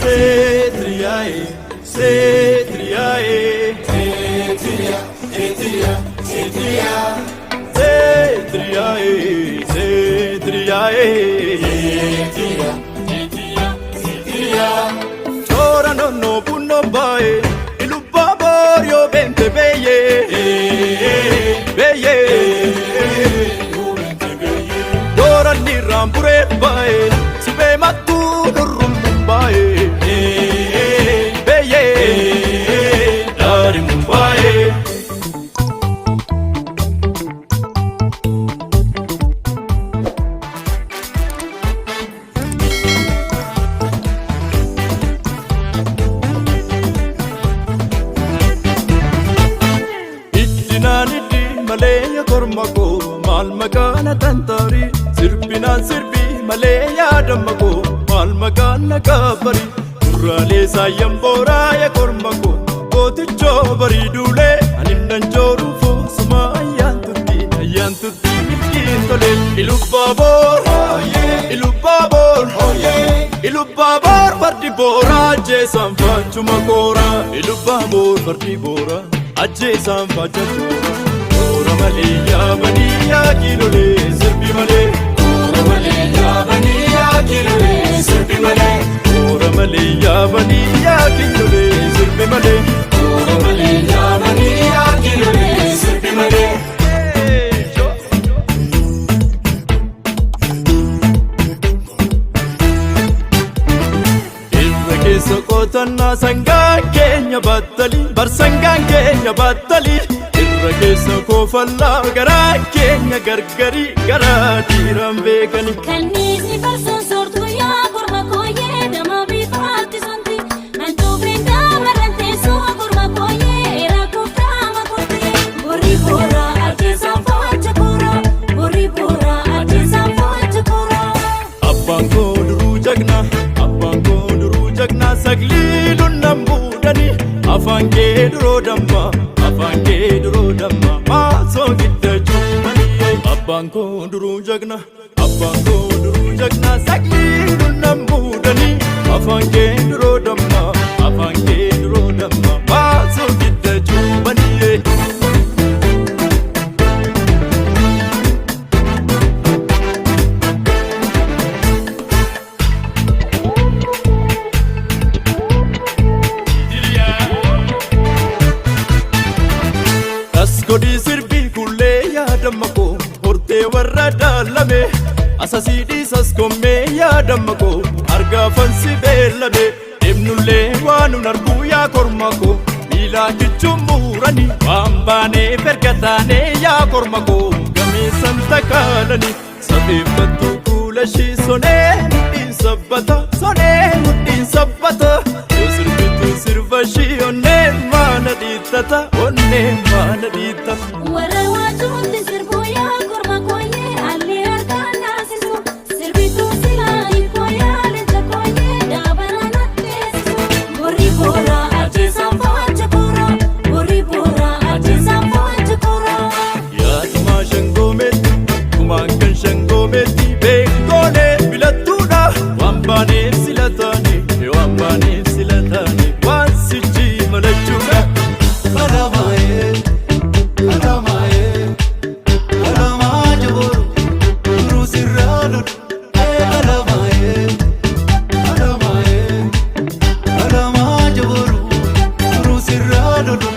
Seetriyaaye seetriyaaye seetriya seetriya seetriya seetriyaaye seetriyaaye seetriya seetriya seetriya Toora nonno bunno baaye ilubba boor yoo beente beeye beeye Dooranni raamburee baaye sibee mattuu nurrummun baaye beeye daarimun baaye. Iddinaan iddi malee yaa korma koo maal maqaan tantaari sirbinaan sirbi malee yaadamma koo maal maqaan na kaabari gurraalee saayyan booraa yaa korma koo gootichoo barii duulee ani nan jooruu foosuma ayyaan tutti ayyaan tutti milkiin tole Ilubbaabor Ilubbaabor Ilubbaabor fardi booraa ajjeesaan faachuma kooraa Ilubbaabor fardi booraa ajjeesaan faacha koora Koora malee yaabanii yaa kiilolee sirbi malee Koora malee yaabanii yaa kiilolee sirbi malee Koora malee yaabanii yaa kiilolee sirbi malee Koora malee yaabanii yaa kiilolee sirbi malee. Irra keessa qotannaa sangaan keenya battalii bar sangaan keenya battalii irra keessa koofallaa garaa keenya gargarii garaa dhiiraan beekani. Kanniisni farsoon soortuu yaa korma kooyee dama bifaatti sonti. Mantuufiin daamarran teessoo korma kooyee rakkoof qaama kurti. Borii booraa ajjeesaan fo'acha koora. Borii booraa ajjeesaan fo'acha koora. Abbaan koo duruu jagna abbaan koo duruu jagna saglii lunnan buudhani afaan kee duroo damma afaan kee duroo damma maasoo gidda cuubbanii abbaan koo duruu jagna abbaan koo duruu jagna saglii lunnan buudhani afaan kee duroo damma afaan kee duroo damma maasoo gidda cuubbanii. Tas godhii sirbii kullee yaadamma koo hortee warra daalame asasii dhiisas kommee yaadamma koo argaafan si beellame deemnullee waan nun arguu yaa korma koo miilaa kichuun muurani waan baaneef erga taanee yaa korma koo gameessan takaalani safeeffattuu kuula ishii sonee mudhiin sabbata sonee mudhiin sabbata yoo sirbitu sirba ishii onnee maana dhiittata onnee maana dhiittata. Warra waajuutti sirbuu yaa korma kooyee alli harkaan naasisu. Sirbituu silaa hiikoo yaa leenca kooyee daabaraan atteessisu. Borii booraa ajjeesaan fo'acha koora. Borii booraa ajjeesaan fo'acha koora. Yaaduma shangoometti kumaan kan shangoometti beektoonee filattuudha waan baaneef sila taane waan baaneef sila taane waan sichi malachuudha. Alamaye, alamaye, alamaa jaboru, duruu sirraa lolu. Alamaye, alamaye, alamaa jaboru, duruu sirraa lolu.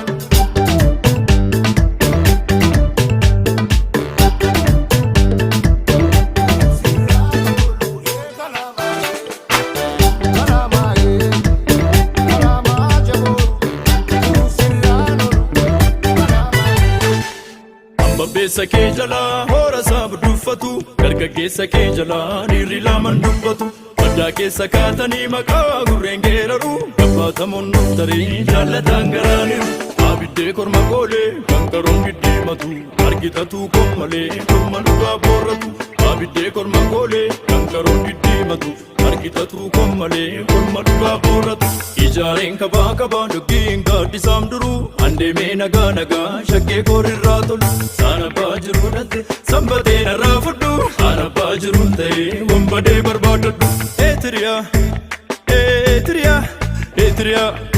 Hambabbeessa kee jalaa hoora isaa budduuffatu dargaggeessa kee jalaa dhiirri lamaan dubbatu baddaa keessa kaatanii maqaa gurreen geeraru gabbaatamoon nuuf tarii jaallataan garaaniru abiddee korma goolee kan karoon giddiimatu argitatu kommalee korma dhugaa boorratu abiddee korma goolee kan karoon giddiimatu argitatu kommalee korma dhugaa boorratu ijaareen kabaa kabaa doggiin gaaddisaam duruu andeemee nagaa nagaa shakkee koorrirraa tolu saan abbaa jiruu dhatte sanbatee narraa fudhu saan abbaa jiruun ta'ee wanbadee barbaadadhu eetiriyaa eetiriyaa. Nigeria.